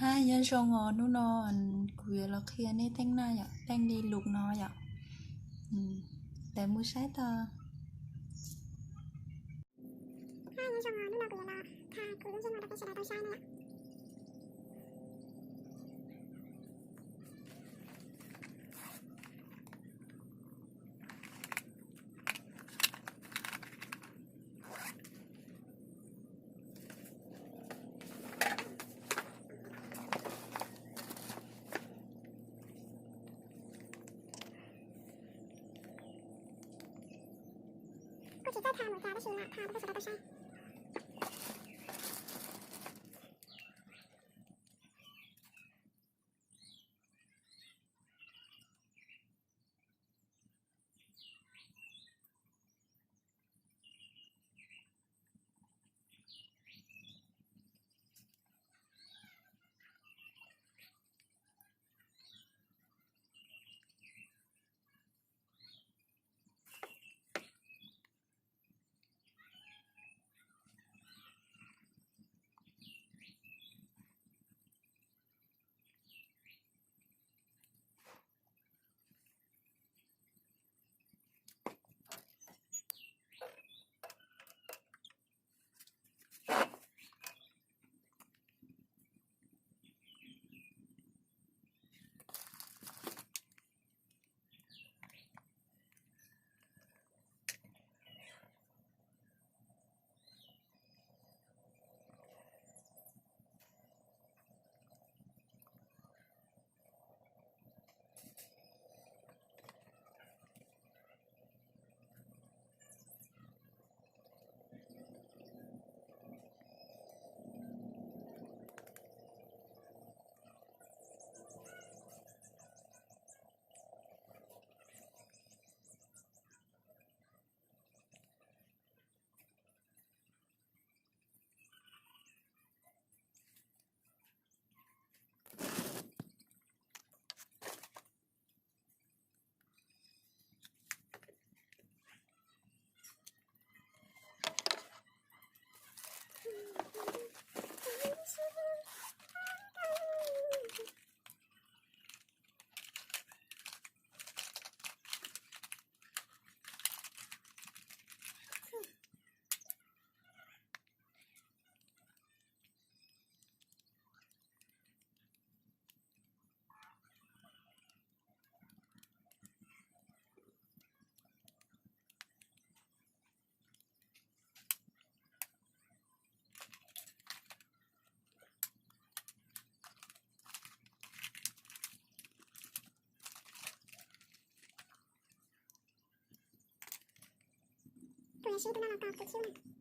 Hab, nyob zoo os, hnub no kuv yuav los qhia nej teej naj yom, teej li lus no yom. Lawv mus saib tau. Hab, nyob zoo os, hnub no kuv yuav los tha kuv lub ntsej muag rau peb sawv daws tau saib na yom. Kuj tsis txawj tha mus cas tab sis mam tha rau peb sawv daws tau saib. Tus no sib tus no los kos tus thib na.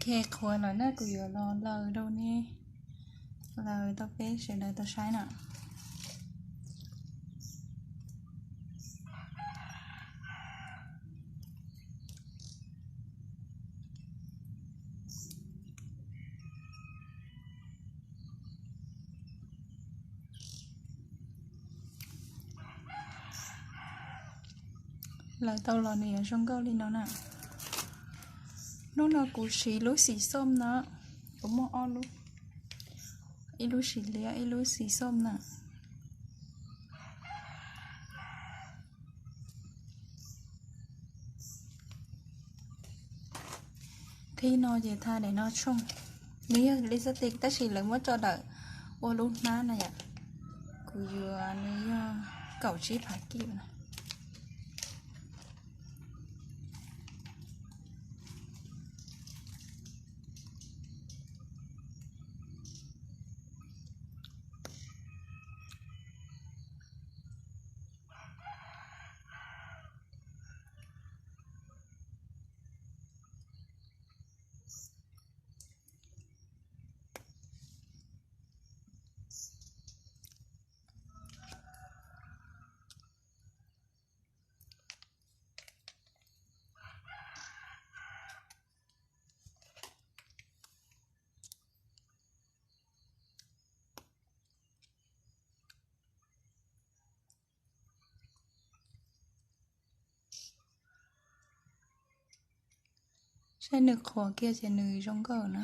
Ok, qhuav lawm na, kuv yuav los laws rau nej, laws rau peb sawv daws tau saib na. Laws tau los nws yuav zoo nkauj li no na. Hnub no kuv siv lub xim xom no, kuv muaj ob lub, ib lub xim liab, ib lub xim xom na. Thib no ces tha daim no tshooj, nws yog lipstick tab sis lawv muab tso dawm ua lub hnab na yom. Kuv yuav nws yog kaum tsib phav kij na. Saib nws qhuav kiag ces nws zoo nkauj na.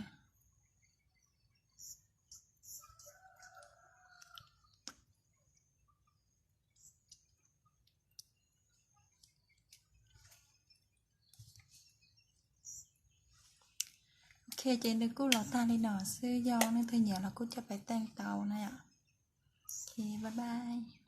Ok, ces nws kuj los tag li no xwb, yog leej twg nyiam los kuj coj pais teej tau na yom. Ok, bye bye.